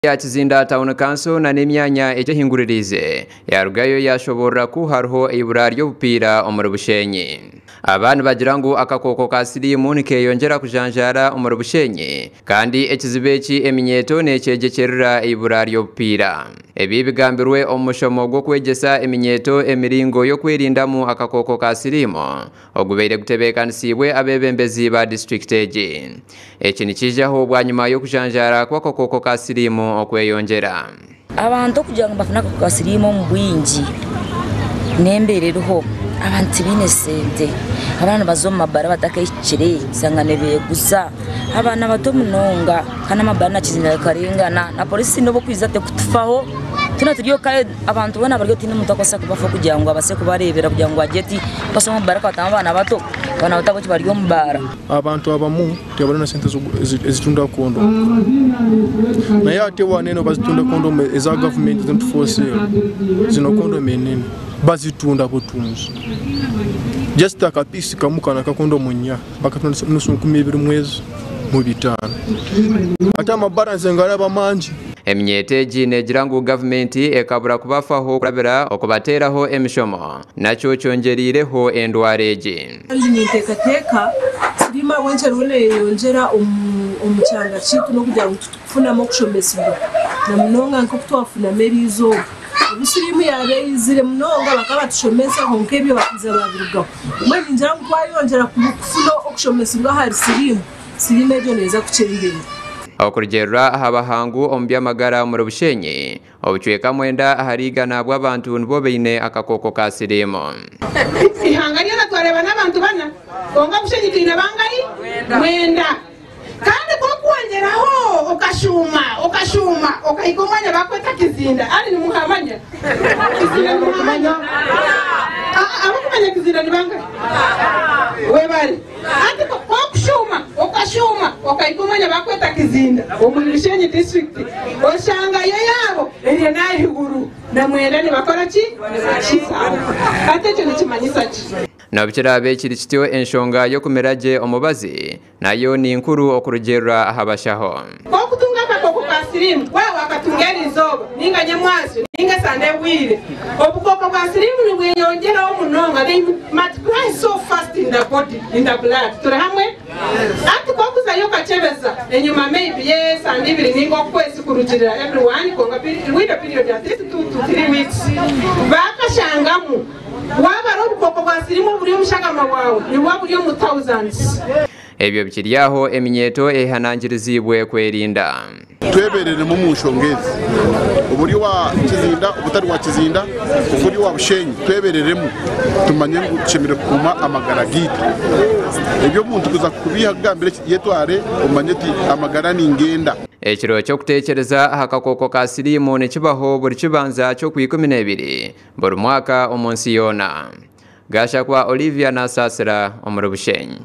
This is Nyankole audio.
Ya Kizinda Town Council na n'emyanya egyehinguririize yarugayo yashoborora ku hariho eibura ry'obupiira omuri Bushenyi. Aba nibagira ngu akakooko ka siriimu nikeyongyera kujanjaara omuri Bushenyi kandi ekizibu eki eminyeeto nekyegyekyerera eibura ry'obupiira. Ebi bigambirwe omu mushomo gw'okwegyesa eminyeeto emiringo y'okwerindamu akakooko ka siriimu ogubaire gutebeekanisiibwe abeebembezi ba disiturikiti egi. Eki nikiijaho bwanyima y'okujanjaara kw'akakooko ka siriimu okweyongyera. Abantu okugira ngu bafune akakooko ka siriimu omu bwingi n'embeera eriho abantu tibaine sente abaana nibaza omu mabaara batakahikire osanga nibeeguza abaana bato munonga kandi amabaara na kizinda gakarengana na poriisi n'obu erikwija terikutufaho twena turi kare abantu boona bari tihaine omuntu arikubaasa kubafaho kugira ngu abaase kubareebera kugira ngu agire ati baza omu baara akabatamu abaana bato abaana bato ahabw'enki bari omu baara. Abantu abamu tibarina sente ezitunda kondomu naye ate wano eno bazitunda kondomu eza gavumenti 24 sale zino kondomu enene bazitunda butunzi just akapiisi kamu kano aka kondomu nya bakatunda nusu 25,000 ate amabara nze ngaraba mangi. Eminyeeto egi neegira ngu gavumenti ekabura kubafaho kurabira okubateeraho emishomo nakyo kyongyeriireho endwara egi. Kandi ninteekateeka siriimu ahabw'enki eriho neeyeyongyera omu kyanga kyaitu n'okugira ngu titukufunamu okushomesibwa na munonga nk'oku twafunamu eriizooba. Obu siriimu yaaba eizire munonga bakaba batushomesa kwonka ebyo bakaija baabirugaho. Mbwenu ningira ngu twayongyera kufuna okushomesibwa ahari siriimu, siriimu egyo neeza kukyendeera. Okurugiirira aha bahangu omu by'amagara omuri Bushenyi, obucweka 90% bw'abantu nibo baine akakooko ka siriimu. Ihanga ryona twareeba n'abantu bana, kwonka Bushenyi twine bangahi? Mwenda. Kandi ku okwongyeraho okashuuma, okashuuma, okahika omwanya bakweta Kizinda, ari nimuhamanya? Kizinda nimuhamanya? Abakumanya Kizinda ni bangahi? Webare. Hati ku okushuuma, okashuuma, okahika omwanya bakweta Kizinda omuri Bushenyi disiturikiti, oshangayo yaabo eri n'ahaiguru na mwenda nibakora ki? Nibakizaho. Hati ekyo nikimanyisa ki? N'obu kiraabe kiri kityo, enshonga y'okumira gye omubazi nayo ni nkuru okurugiirira aha bashaho. Ku okutunga akakooko ka siriimu, waaba wakatunga eri izooba, ninga nyamwazyo, ninga esande ehweire, obukooko bwa siriimu nibweyongyeraho munonga, they multiply so fast in the body, in the blood. Turi hamwe? Hati ku okuzayo okakyebeza enyima maybe y'esande ibiri ninga okwezi kurugirira everyone, kwonka window period at least 2 to 3 weeks, bakashangamu waaba ari obukooko bwa siriimu oburi omu shagama bwawe nibuba buri omu thousands. Ebyo bikiri aho eminyeeto ehanangiriziibwe kwerinda. Twebereremu omu nshonga ezi, oba ori owa Kizinda oba otari wa Kizinda, oba ori owa Bushenyi, twebereremu tumanye ngu tushemereire kukuuma amagara gaitu. Eby'omuntu kuza kukubiiha akugambire eki, yetware omanye oti amagara ningenda. Ekiro ky'okuteekyereza aha kakooko ka siriimu nikibaho buri kibanza ky'Okwikumineebiri buri mwaka omu nsi yoona. Gashakwa Olivia nasaasira omuri Bushenyi.